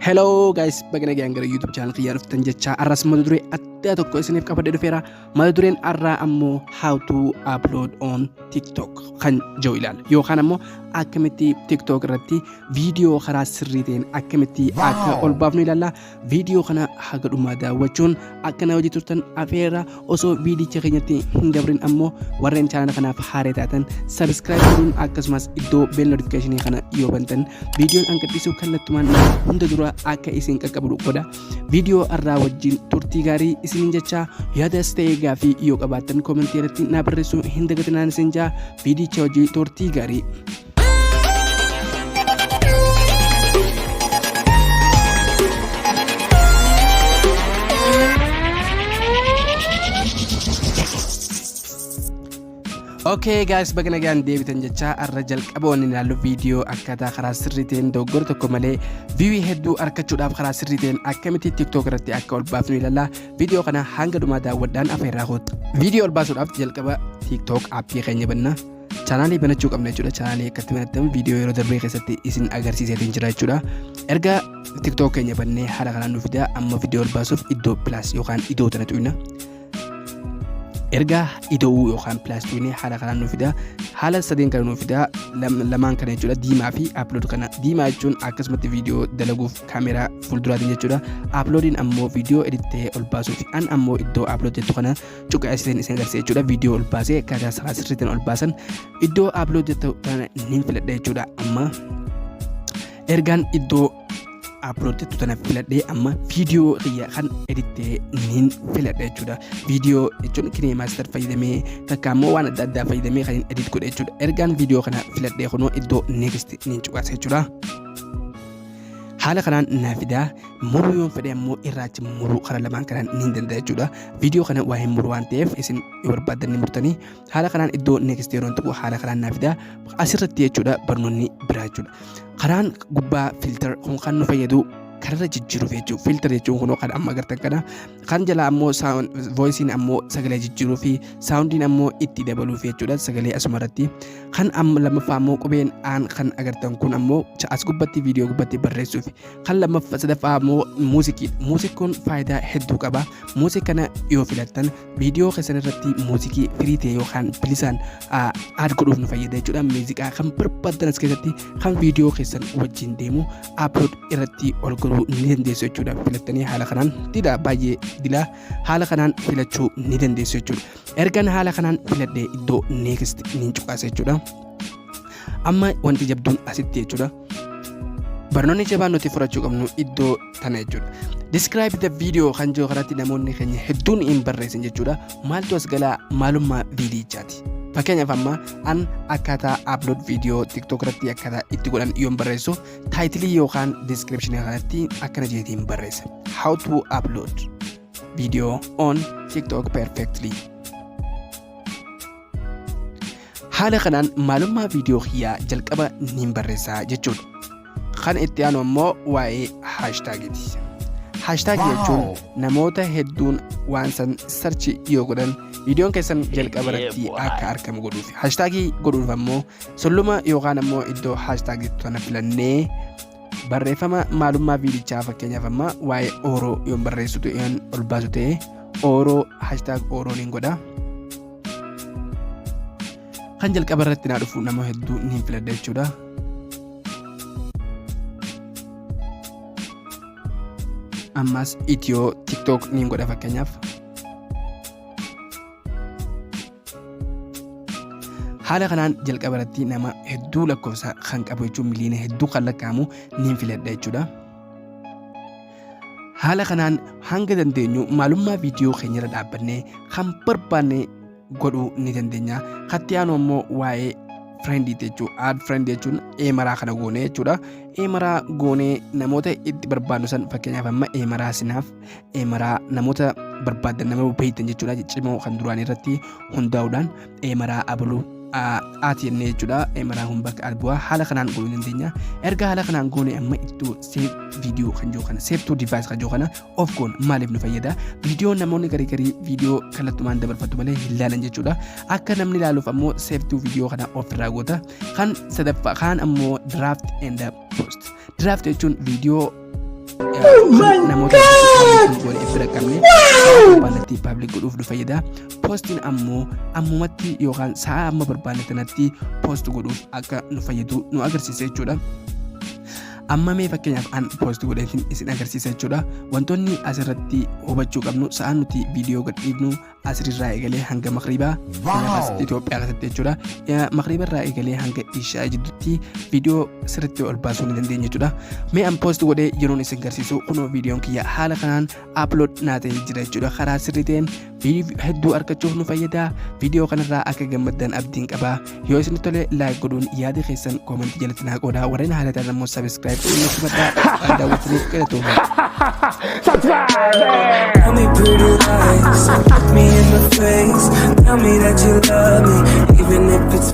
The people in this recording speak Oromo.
Hello guys, baga nagaan gara YouTube channel kiyyaa dhuftan jechaa, arras mata duree addaa tokko isiniif qabadhee dhufeera. Mata dureen arraa ammoo "How to upload on TikTok" kan jedhu ilaala. Yookaan ammoo akkamitti TikTok irratti viidiyoo karaa sirrii ta'een akkamitti akka ol baafnu ilaalla. Viidiyoo kana haga dhumaa daawwachuun akka na hojii turtan afeerra. Osoo viidicha keenyatti hin dabrin ammoo, warreen channel kanaaf haaree taatan subscribe godhuun, akkasumas iddoo bell notification kana yoo bantan, viidiyoon an gadhiisu kallattumaan nama hunda dura akka isin qaqqabu godha. Viidiyoo irraa wajjin turtii gaarii isiniin jecha, yaadas ta'ee gaafii yoo qabaattan koomentii irratti naa barreessuu hin dagatinaan isin jaa. Viidiyicha wajjin turtii gaarii. Okay guys, baga nagaan deebitan jecha, arra jalqaba wanni ilaallu viidiyoo akkaataa karaa sirrii ta'een dogoggora tokko malee view hedduu argachuudhaaf karaa sirrii ta'een akkamitti TikTok irratti akka ol baafnu ilaalla. Viidiyoo kana hanga dhumaa daawwadhaan afeerraa koota. Viidiyoo ol baasuudhaaf jalqaba TikTok aappii keenya banna. Chaanaalii banachuu qabna jechuudha. Chaanaalii akkatti banattan viidiyoo yeroo darbee keessatti isin agarsiiseetiin jira jechuudha. Erga TikTok keenya bannee haala kanaan nu fida. Amma viidiyoo ol baasuuf iddoo plus yookaan iddoo tana tuqna. Erga ida'uu yookaan plus tuqnee haala kanaan nu fida. Haala sadeen kana nu fida, lamaan kana jechuudha, diimaa fi upload kana. Diimaa jechuun akkasumatti viidiyoo dalaguuf kaameraa fuulduraatiin jechuudha. Uploadiin ammoo viidiyoo edit ta'ee ol baasuuf. An ammoo iddoo upload jettu kana cuqaasiteen isin agarsiisa jechuudha. Viidiyoo ol baasee akkaataa karaa sirriitiin ol baasan iddoo upload jettu kana nin filadha jechuudha. Amma ergaan iddoo upload jettu tana filadhee, amma viidiyoo kiyya kan edit ta'e nin filadha jechuudha. Viidiyoo jechuun KineMaster fayyadamee, takka ammoo waan adda addaa fayyadamee kan edit godhe jechuudha. Ergaan viidiyoo kana filadhee, kunoo iddoo next nin cuqaasa jechuudha. Haala kanaan naa fidaa. Muruu yoon fedhe ammoo irraachi muruu karaa lamaan kanaan ni danda'a jechuudha. Viidiyoo kana waa hin muru waan ta'eef, isin yoo barbaaddan ni murtanii. Haala kanaan iddoo next yeroo tuqu haala kanaan naa fidaa asirratti jechuudha. Barnoonni biraa jechuudha. Karaan gubbaa filter kun kan nu fayyadu kararra jijjiiruuf jechuudha. Filter jechuun kunoo kan amma agartan kana. Kan jalaa ammoo voiceiin ammoo sagalee jijjiiruu fi soundiin ammoo itti dabaluuf jechuudha, sagalee asuma irratti. Kan amma lammaffaa ammoo qubeen aan kan agartan kun ammoo as gubbatti viidiyoo gubbatti barreessuuf. Kan lammaffaa sadaffaa ammoo muuzikiidha. Muuzikiin kun faayidaa hedduu qaba. Muuziqii kana yoo filattan viidiyoo keessan irratti muuziqii free ta'e yookaan bilisaan add godhuuf nu fayyada jechuudha. Muuziqaa kan barbaadan as keessatti kan viidiyoo keessan wajjin deemu upload irratti ol godhuu ni dandeessu jechuudha. Filattanii haala kanaan dila baay'ee dilaa haala kanaan filachuu ni dandeessu jechuudha. Ergan haala kanaan filadhee, iddoo next ni cuqaasa jechuudha. Amma wanti jabduun asitti jechuudha. Barnoonni jabaan nuti fudhachuu qabnu iddoo tana jechuudha. Describe the video kan jiru kanatti namoonni keenya hedduun hin barreessan jechuudha. Maaltu as galaa? Maalummaa viidiyichaati. Fakkeenyaaf, amma an akkaataa upload viidiyoo TikTok irratti akkaataa itti godhan yoon barreessu, title yookaan description kanatti akkana jeetiin barreessa. "How to upload video on TikTok perfectly." Haala kanaan maalummaa viidiyoo kiyyaa jalqaba niin barreessaa jechuudha. Kan itti aanu ammoo waa'ee hashtagiiti. Hashtagii jechuun namoota hedduun waan san search yoo godhan viidiyoon keessan jalqaba irratti akka argamu godhuuf. Hashtagii godhuuf ammoo sulluma yookaan ammoo iddoo hashtagii sana filannee barreeffama maalummaa viidichaa, fakkeenyaaf amma waa'ee ooroo yoon barreessu yoon ol baasu ta'e, ooroo, hashtag ooroo niin godha. Kan jalqaba irratti naa dhufu nama hedduu niin filadha jechuudha. Ammas Itiyoo TikTok niin godha fakkeenyaaf. Haala kanaan jalqaba irratti nama hedduu lakkoofsa kan qabu jechuun miliyoona hedduu kan lakkaa'amu niin filadha jechuudha. Haala kanaan hanga dandeenyu maalummaa viidiyoo keenyarra dhaabbannee kan barbaanne godhuu ni dandeenya. Katti aanu ammoo waa'ee friendiiti jechuudha. Add friend jechuun eemaraa kana goonee jechuudha. Eemaraa goonee namoota itti barbaadnu san, fakkeenyaaf amma eemaraa sinaaf eemaraa namoota barbaadan, nama beektan jechuudha. Ciccimoo kan duraan irratti hundaa'uudhaan eemaraa abaluu at jennee jechuudha. Eemaraan kun bakka albu'aa haala kanaan godhuu dandeenya. Erga haala kanaan goone, amma iddoo save video kan jiru kana, save to device kan jiru kana off goona. Maaliif nu fayyada? Viidiyoo namoonni garii garii viidiyoo kallattumaan dabarfatu malee hin ilaalan jechuudha. Akka namni ilaaluuf ammoo save to video kana off irraa goota. Kan sadaffaa kaan ammoo draft and post. Draft jechuun viidiyoo Namoota public goone bira qabne barbaannetti public godhuuf nu fayyada. Postiin ammoo ammumatti yookaan sa'a amma barbaanne sanatti post godhuuf akka nu fayyadu nu agarsiisa jechuudha. Amma mee fakkeenyaaf an post godheetiin isin agarsiisa jechuudha. Wantoonni asirratti hubachuu qabnu, sa'aan nuti viidiyoo gadhiifnu asirraa eegalee hanga makriibaa Itoophiyaa keessatti jechuudha. Makriiba irraa eegalee hanga ishaa jidduutti viidiyoo sirriitti ol baasuu ni dandeenya jechuudha. Mee an post godhee yeroon isin agarsiisu, kunoo viidiyoon kiyya haala kanaan upload naa ta'ee jira jechuudha. Karaa sirrii ta'een hedduu argachuuf nu fayyada. Viidiyoo kanarraa akka gammaddan abdiin qaba. Yoo isin tole like godhuun yaada keessan comment jalatti naa qoodaa. Warreen haala ta'an immoo subscribe godhuun nutti maddaa. Waan daawwattaniif galatooma. Tell me pretty lies, look me in the face. Tell me that you love me, even if it's